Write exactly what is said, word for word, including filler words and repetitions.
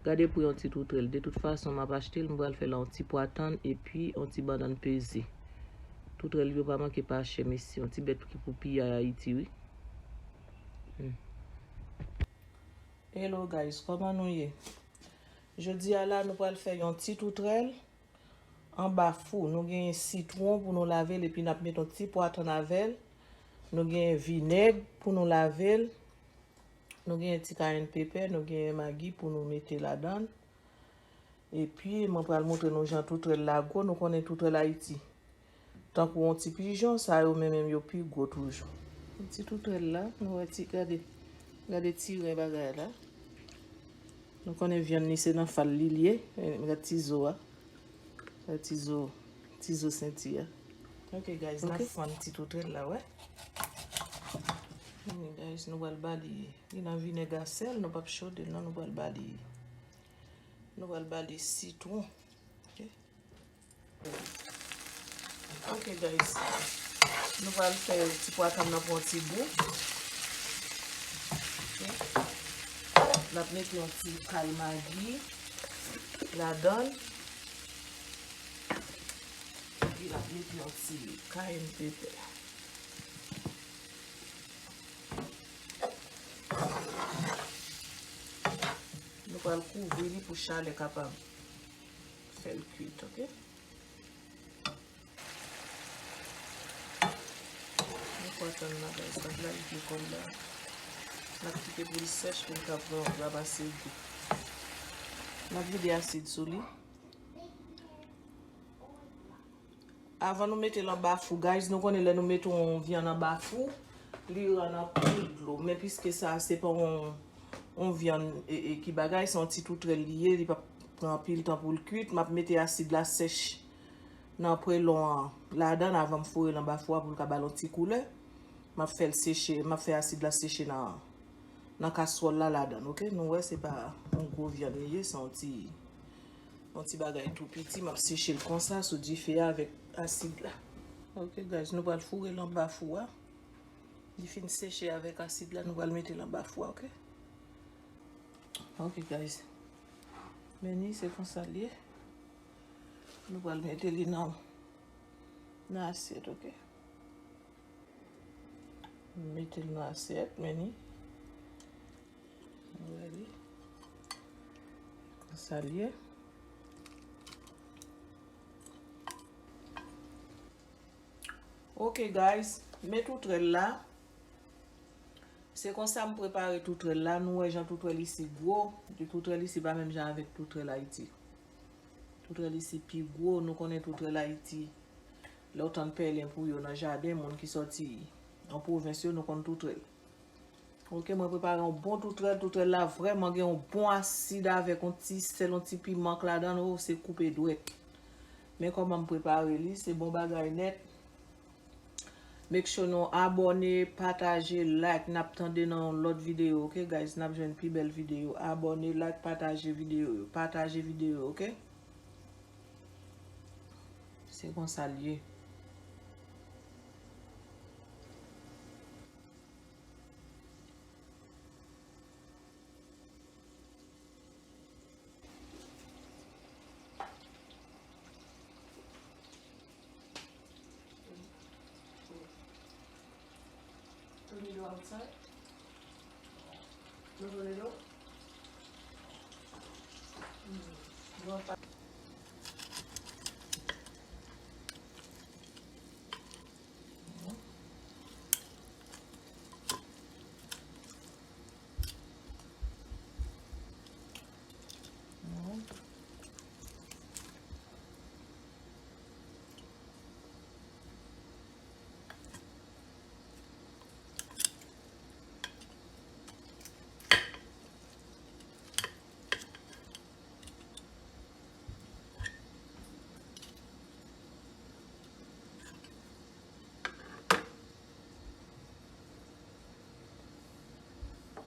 Gade pri yon ti toutrèl. De tout fason, m ap achte l, m pral fè l an ti pwa tann epi yon ti bannann peze. Toutrèl yo pa manke pa chè, mesye. Yon ti bèt ki pou piyay Ayiti, wi. Hmm. Hello guys, kòman nou ye? Jodi a la, nou pral fè yon ti toutrèl anba fou. Nou genyen sitwon pou nou lave l epi n ap met yon ti pwa tann avè l. Nou genyen vinèg pou nou lave l. Nou genyen ti kayenn pepè, nou genyen magi pou nou mete ladan l. Epi, mwen pral montre nou jan toutrèl la gwo. Nou konnen toutrèl Ayiti tankou yon ti pijon, sa yo menm, menm yo pi gwo toujou. Ti toutrèl la, nou wè ti, gade, gade ti ren bagay la. Nou konnen vyann li se nan fal li l ye. Eh, gade ti zo a. Gade ti zo, ti zo senti a. Ok, guys, n ap fann ti toutrèl la, wè. Guys, nou pral ba li, li nan vinèg a sèl, nou p ap chode l non, nou pral ba li, nou pral ba li sitwon. Ok. Ok, guys. Nou pral fè ti pwa tann nan pran ti gou. Ok. N ap mete yon ti kal magi ladan l. Epi n ap mete yon ti kayenn pepè. Nou pral kouvri li pou chalè kapab fè l kuit, ok? Nou pral tann nan, guys, n ap lage kòl la. N ap kite pou l sèch pou l ka pran, ramase gou. N ap vide asid sou li. Avan nou mete l anba fou, guys, nou konnen lè nou mete yon vyann anba fou, li rann anpil dlo. Men piske sa, se pa yon, yon vyann, e, e, ki bagay, se yon ti toutrèl li ye, li p ap pran anpil tan pou l kuit. M ap mete asid la sèch nan prelon an ladan l avan m foure l anba fou a pou l ka ba l yon ti koulè. M ap fè l seche, m ap fè asid la seche nan, nan kaswòl la ladan l, ok? Nou wè se pa yon gwo vyann li ye, se yon ti, yon ti bagay tou piti. M ap seche l konsa sou dife a avèk asid la. Ok, guys, nou pral foure l anba fou a. Li fin seche avèk asid la, nou pral mete l anba fou a, ok? Ok, guys. Men ni se konsa l ye. Nou pral mete li nan, nan asyèt, ok? Mete l nan asyèt, men ni. Ou wè li. Konsa l ye. Ok, guys, men toutrèl la. Se konsa m prepare toutrèl la. Nou wè jan toutrèl isi gwo. Toutrèl isi pa menm jan avèk toutrèl Ayiti. Toutrèl isi pi gwo. Nou konnen toutrèl Ayiti, lè w tann pèlen pou yo nan jaden, moun ki sòti an pwovens yo, nou konn toutrèl. Ok, mwen prepare yon bon toutrèl. Toutrèl la vrèman gen yon bon asid avèk yon ti sèl, yon ti piman k ladan l. Oh, se koupe dwèt. Men kòman m prepare li, se bon bagay nèt. Make sure nou abòne, pataje, like. N ap tande nan yon lòt videyo, ok, guys? N ap jwenn pi bèl videyo. Abòne, like, pataje videyo yo. Pataje videyo yo, ok? Se konsa l ye. Tornado outside? No tornado? Mm. You want